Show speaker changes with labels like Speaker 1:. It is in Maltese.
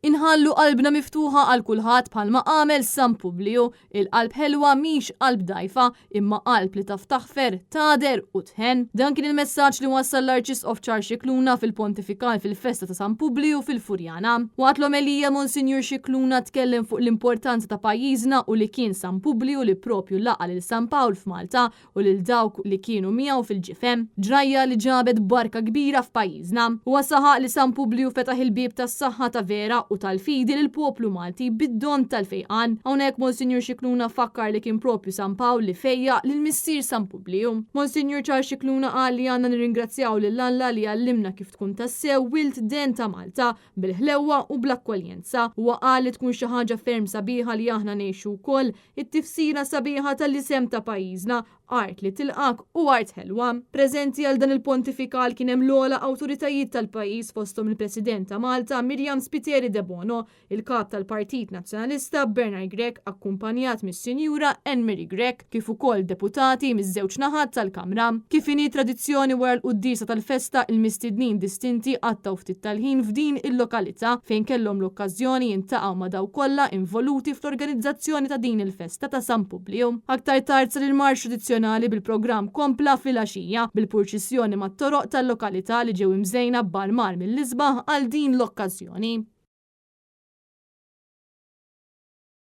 Speaker 1: Inħallu qalbna miftuħa għal kulħadd bħalma għamel San Publiju. Il-qalb ħelwa mhix qalb dgħajfa, imma qalb li taf taħfer, tagħder u tħenn. Dan kien il-messaġġ li wassal l-Arċisqof Charles Scicluna fil-Pontifikal fil-festa ta' San Publiju fil-Furjana. Waqt l-omelija Monsinjur Scicluna tkellem fuq l-importanza ta' pajjiżna u li kien San Publiju li propju laqa' lil San Pawl f'Malta u lil dawk li kienu miegħu fil-ġifem, ġrajja li ġabet barka kbira f'pajjiżna. Huwa saħaq li San Publiju fetaħ il-bieb tas-saħħa ta' vera u tal-fidi lill-poplu Malti bid-don tal-fejqan. Hawnhekk Monsinjur Scicluna fakkar li kien propju San Pawl li fejjaq lil missier San Publiju. Monsinjur Charles Scicluna qal li għandna nirringrazzjaw lil Alla li għallimna kif tkun tassew wild den ta' Malta, bil-ħlewwa u bl-akkoljenza. Huwa qal li tkun xi ħaġa ferm sabiħa li aħna ngħixu wkoll It-tifsira sabiħa tal-isem ta' pajjiżna, art li tilqgħek u art ħelwa. Preżenti għal dan il-pontifikal kien hemm l-ogħla awtoritajiet tal-pajjiż fosthom il-President ta' Malta Myriam Spiteri Debono, il-Kap tal-Partit Nazzjonalista Bernard Grech akkumpanjat mis-Sinjura Anne Marie Grech kif ukoll deputati miż-żewġ naħat tal-Kamra. Kif inhi tradizzjoni wara l-quddiesa tal-festa il-mistednin distinti qattgħu ftit tal-ħin f'din il-lokalità fejn kellhom l-okkażjoni jintaqgħu ma' dawk kollha involuti fl-organizzazzjoni ta' din il-festa ta' San Publiju. Aktar tard sar il-marċ tradizzjonali bil-programm kompla filgħaxija bil-purċissjoni mat-toroq tal-lokalità li ġew imżejna b'armar mill-isbaħ għal din l-okkażjoni.